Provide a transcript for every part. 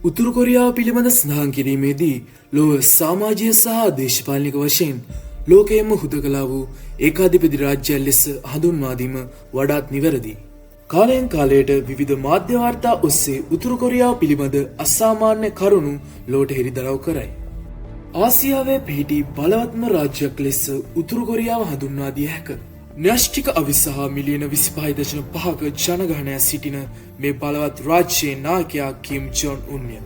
උතුරු කොරියාව පිළිබඳ සඳහන් කිරීමේදී ලොව සමාජීය සහ දේශපාලනික වශයෙන් ලෝකයේම හුදකලා වූ ඒකාධිපති රාජ්‍යයක් ලෙස හඳුන්වා දීම වඩාත් නිවැරදි. කාලයෙන් කාලයට විවිධ මාධ්‍ය වාර්තා ඔස්සේ උතුරු කොරියාව පිළිබඳ අසාමාන්‍ය කරුණු ලොවට හෙළිදරව් කරයි. ආසියාවේ පිහිටි බලවත්ම රාජ්‍යයක් ලෙස උතුරු කොරියාව හඳුන්වා දිය හැක. න්‍යෂ්ටික අවි සහ මිලියන 25.5ක ජනගහනයක් සිටින මේ බලවත් රාජ්‍යයේ නායකයා කිම් ජොන් උන්ය.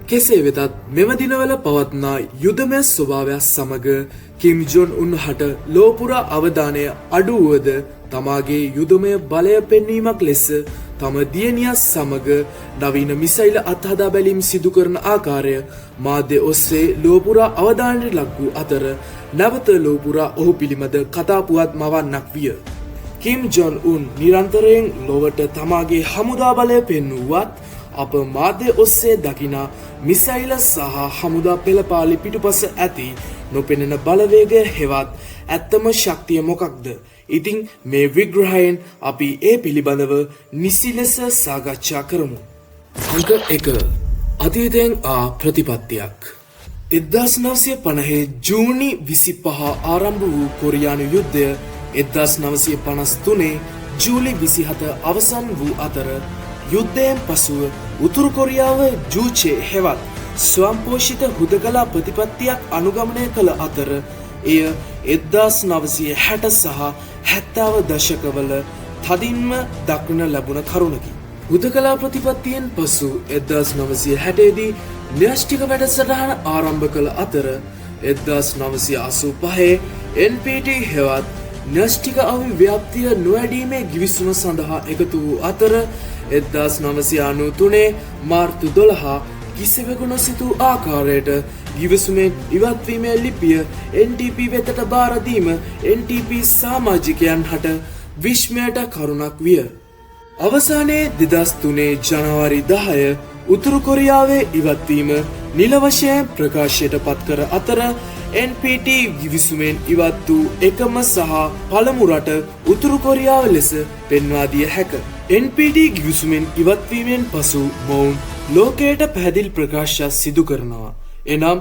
කෙසේ වෙතත් මෙම දිනවල පවත්නා යුදමය ස්වභාවයක් සමග කිම් ජොන් උන් හට ලොව පුරා අවධානය අඩු වුවද, තමාගේ යුදමය බලය පෙන්වීමක් ලෙස තම දියණිය සමග නවීන මිසයිල අත්හදා බැලීම් සිදු කරන ආකාරය මාධ්‍ය ඔස්සේ ලොව පුරා අවධානයට ලක් වූ අතර, නැවත ලොව පුරා ඔහු පිළිබඳ කතා පුවත් මවන්නක් විය. කිම් ජොන් උන් නිරන්තරයෙන් ලොවට තමාගේ හමුදා බලය පෙන්වුවත්, අප මාධ්‍ය ඔස්සේ දකිනා මිසයිල සහ හමුදා පෙළපාලි පිටුපස ඇති නොපෙනෙන බලවේගය හෙවත් ඇත්තම ශක්තිය මොකක්ද? ඉතින් මේ විග්‍රහයෙන් අපි ඒ පිළිබඳව නිසි ලෙස සාකච්ඡා කරමු. අංක 1, අතීතයෙන් ආ ප්‍රතිපත්තියක්. 1950 ජූනි 25 ආරම්භ වූ කොරියානු යුද්ධය 1953 ජූලි 27 අවසන් වූ අතර, යුද්ධයෙන් පසුව උතුරු කොරියාව ජූචේ හෙවත් ස්වයංපෝෂිත හුදකලා ප්‍රතිපත්තියක් අනුගමනය කළ අතර, එය 1960 සහ 70 දශකවල තදින්ම දක්න ලැබුණ කරුණකි. හුදකලා ප්‍රතිපත්තියෙන් පසු 1960දී න්‍යෂ්ටික වැඩසටහන ආරම්භ කළ අතර, 1985 NPT හෙවත් න්‍යෂ්ටික අවි ව්‍යාප්තිය නොවැඩීමේ ගිවිසුම සඳහා එකතු වූ අතර, 1993 මාර්තු 12 කිසිවෙකු නොසිතූ ආකාරයට ගිවිසුමෙන් ඉවත්වීමේ ලිපිය NPT වෙතට භාර දීම NPT සමාජිකයන් හට විස්මයට කරුණක් විය. අවසානයේ 2003 ජනවාරි 10 උතුරු කොරියාවේ ඉවත්වීම නිල වශයෙන් ප්‍රකාශයට පත්කර අතර, NPT ගිවිසුමෙන් ඉවත් වූ එකම සහ පළමු රට උතුරු කොරියාව ලෙස පෙන්වා දිය හැක. NPT ගිවිසුමෙන් ඉවත්වීමෙන් පසු මොවුන් ලෝකයට පැහැදිලි ප්‍රකාශයක් සිදු කරනවා. එනම්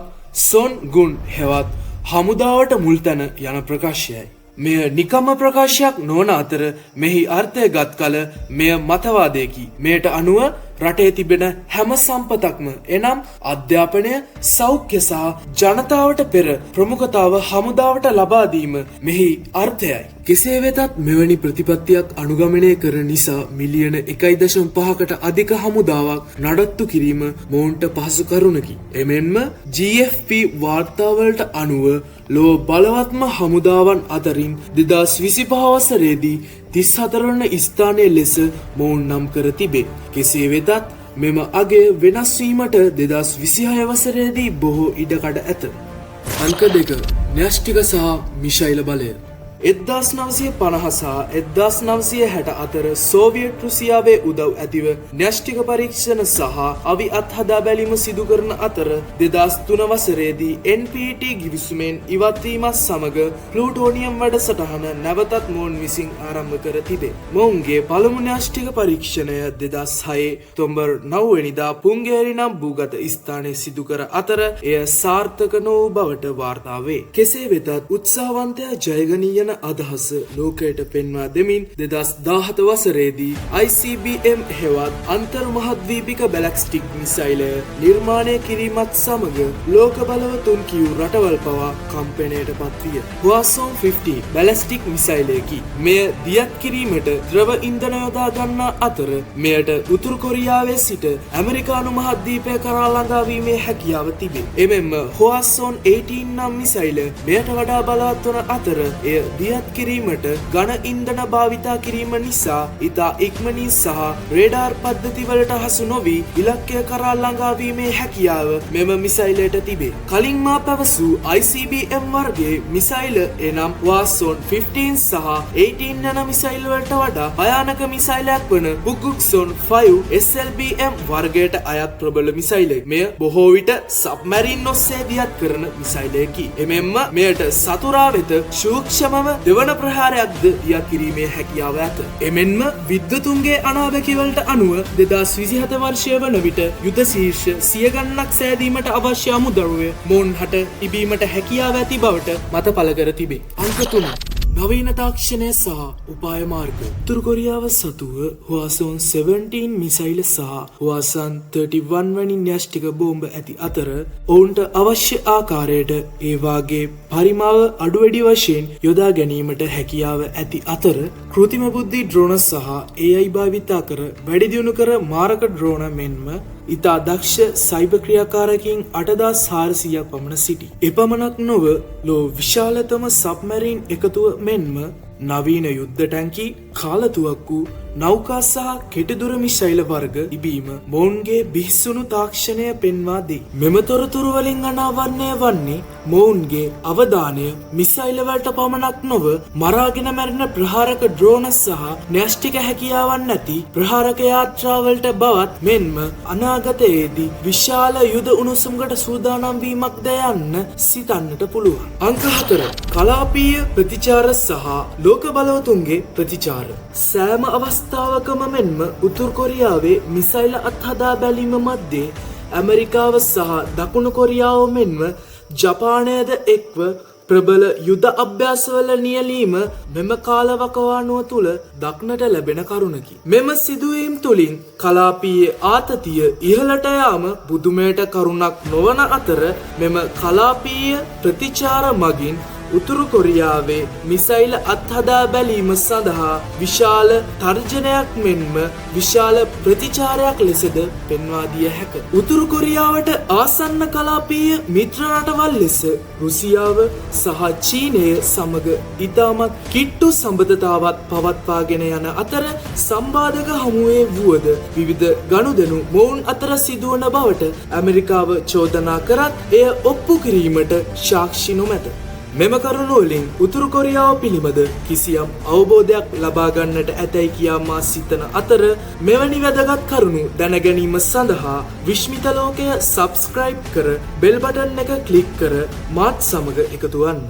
සොන් ගුන් හෙවත් හමුදාවට මුල්තැන යන ප්‍රකාශයයි. මෙය නිකම්ම ප්‍රකාශයක් නොවන අතර, මෙහි අර්ථය ගත් කල මෙය මතවාදයකි. මෙයට අනුව රටේ තිබෙන හැම සම්පතක්ම, එනම් අධ්‍යාපනය, සෞඛ්‍ය සහ ජනතාවට පෙර ප්‍රමුඛතාව හමුදාවට ලබා දීම මෙහි අර්ථයයි. කෙසේ වෙතත් මෙවැනි ප්‍රතිපත්තියක් අනුගමනය කරන නිසා මිලියන 1.5කට අධික හමුදාවක් නඩත්තු කිරීම මොවුන්ට පහසු කරුණකි. එමෙන්ම GFP වාර්තාවලට අනුව ලොව බලවත්ම හමුදාවන් අතරින් 2025 වසරේදී 34 වන ස්ථානය ලෙස මොවුන් නම් කර තිබේ. කෙසේ වෙතත් මෙම අගය වෙනස් වීමට 2026 වසරේදී බොහෝ ඉඩකඩ ඇත. අංක 2, න්‍යෂ්ටික සහ මිසයිල බලය. 1950 සහ 1960 අතර සෝවියට් රුසියාවේ උදව් ඇතිව න්‍යෂ්ටික පරීක්ෂණ සහ අවි අත්හදා බැලීම සිදු කරන අතර, 2003 වසරේදී NPT ගිවිසුමෙන් ඉවත්වීමත් සමග ප්ලූටෝනියම් වැඩසටහන නැවතත් මොවුන් විසින් ආරම්භ කර තිබේ. මොවුන්ගේ පළමු න්‍යෂ්ටික පරීක්ෂණය 2006 ඔක්තෝබර් 9 වෙනිදා පුංගේරි නම් භූගත ස්ථානයේ සිදු කර අතර, එය සාර්ථක නොවූ බවට වාර්තා වේ. කෙසේ වෙතත් උත්සාහවන්තයා ජයගනී යන අදහස ලෝකයට පෙන්වා දෙමින් 2017 වසරේදී ICBM හෙවත් අන්තර් මහද්වීපික බැලස්ටික් මිසයිලය නිර්මාණය කිරීමත් සමග ලෝක බලවතුන් කියූ රටවල් පවා කම්පනයට පත්විය. හ්වාසෝන් 15 බැලස්ටික් මිසයිලයකි. මෙය දියත් කිරීමට ද්‍රව ඉන්ධන යොදා ගන්නා අතර, මෙයට උතුරු කොරියාවේ සිට ඇමරිකානු මහද්වීපය කරා ළඟා වීමේ හැකියාව තිබේ. එමෙන්ම හ්වාසෝන් 18 නම් මිසයිල මෙයට වඩා බලවත් වන අතර, එය දියත් කිරීමට ඝන ඉන්ධන භාවිතා කිරීම නිසා ඉතා ඉක්මනින් සහ රේඩාර් පද්ධතිවලට හසු නොවී ඉලක්කය කරා ළඟා වීමේ හැකියාව මෙම මිසයිලයට තිබේ. කලින් මා පැවසූ ICBM වර්ගයේ මිසයිල, එනම් හ්වාසෝන් 15 සහ 18 යන මිසයිල් වලට වඩා භයානක මිසයිලයක් වන පුක්ගුක්සොන් 5 SLBM වර්ගයට අයත් ප්‍රබල මිසයිලයක්. මෙය බොහෝ විට සබ්මැරින් ඔස්සේ දියත් කරන මිසයිලයකි. එමෙන්ම මෙයට සතුරා වෙත සූක්ෂමව දෙවන ප්‍රහාරයක්ද දියා කිරීමේ හැකියාව ඇත. එමෙන්ම විද්වතුන්ගේ අනාවැකිවලට අනුව 2027 වර්ෂය වන විට යුද ශීර්ෂ සිය ගණනක් සෑදීමට අවශ්‍ය අමුද්‍රව්‍ය මොවුන් හට තිබීමට හැකියාව ඇති බවට මත පළ කර තිබේ. අංක 3, නවීන තාක්ෂණය සහ උපාය මාර්ග. උතුරු කොරියාව සතුව හුවාසෝන් 17 මිසයිල සහ හුවාසන් 31 වැනි න්‍යෂ්ටික බෝම්බ ඇති අතර, ඔවුන්ට අවශ්‍ය ආකාරයට ඒවාගේ පරිමාව අඩු වැඩි වශයෙන් යොදා ගැනීමට හැකියාව ඇති අතර, කෘතිම බුද්ධි ඩ්‍රෝන සහ AI භාවිතා කර වැඩි දියුණු කර මාරක ඩ්‍රෝන මෙන්ම ඉතා දක්ෂ සයිබර් ක්‍රියාකාරකින් 8400ක් පමණ සිටි. එපමණක් නොව ලෝ විශාලතම සබ්මැරීන් එකතුව මෙන්ම නවීන යුද්ධ ටැංකි, කාලතුවක්කු, නෞකා සහ කෙටිදුර මිසයිල වර්ග තිබීම මොවුන්ගේ බිහිසුණු තාක්ෂණය පෙන්වා දෙයි. මෙම තොරතුරු වලින් අනාවරණය වන්නේ මොවුන්ගේ අවධානය මිසයිල වලට පමණක් නොව මරාගෙන මැරෙන ප්‍රහාරක ඩ්‍රෝන සහ න්‍යෂ්ටික හැකියාවන් නැති ප්‍රහාරක යාත්‍රාවලට බවත්, මෙන්ම අනාගතයේදී විශාල යුද උණුසුමකට සූදානම් වීමක්ද යන්න සිතන්නට පුළුවන්. අංක 4, කලාපීය ප්‍රතිචාර සහ ලෝක බලවතුන්ගේ ප්‍රතිචාර. සෑම අවස්ථාවකම මෙන්ම උතුරු කොරියාවේ මිසයිල අත්හදා බැලීම මධ්‍යේ ඇමරිකාව සහ දකුණු කොරියාව මෙන්ම ජපානයද එක්ව ප්‍රබල යුද අභ්‍යාසවල නියැලීම මෙම කාලවකවානුව තුළ දක්නට ලැබෙන කරුණකි. මෙම සිදුවීම් තුළින් කලාපීය ආතතිය ඉහළට යාම පුදුමයට කරුණක් නොවන අතර, මෙම කලාපීය ප්‍රතිචාර මගින් උතුරු කොරියාවේ මිසයිල අත්හදා බැලීම සඳහා විශාල තර්ජනයක් මෙන්ම විශාල ප්‍රතිචාරයක් ලෙසද පෙන්වා දිය හැක. උතුරු කොරියාවට ආසන්න කලාපීය මිත්‍ර රටවල් ලෙස රුසියාව සහ චීනය සමග ඉතාමත් කිට්ටු සබඳතාවක් පවත්වාගෙන යන අතර, සම්බාධක හමුවේ වුවද විවිධ ගනුදෙනු මොවුන් අතර සිදුවන බවට ඇමරිකාව චෝදනා කරත් එය ඔප්පු කිරීමට සාක්ෂි නොමැත. මෙම කරුණු වලින් උතුරු කොරියාව පිළිබඳ කිසියම් අවබෝධයක් ලබා ගන්නට ඇතැයි කියා මා සිතන අතර, මෙවැනි වැදගත් කරුණු දැන ගැනීම සඳහා විශ්මිත ලෝකය සබ්ස්ක්‍රයිබ් කර බෙල් බටන් එක ක්ලික් කර මාත් සමග එකතු වන්න.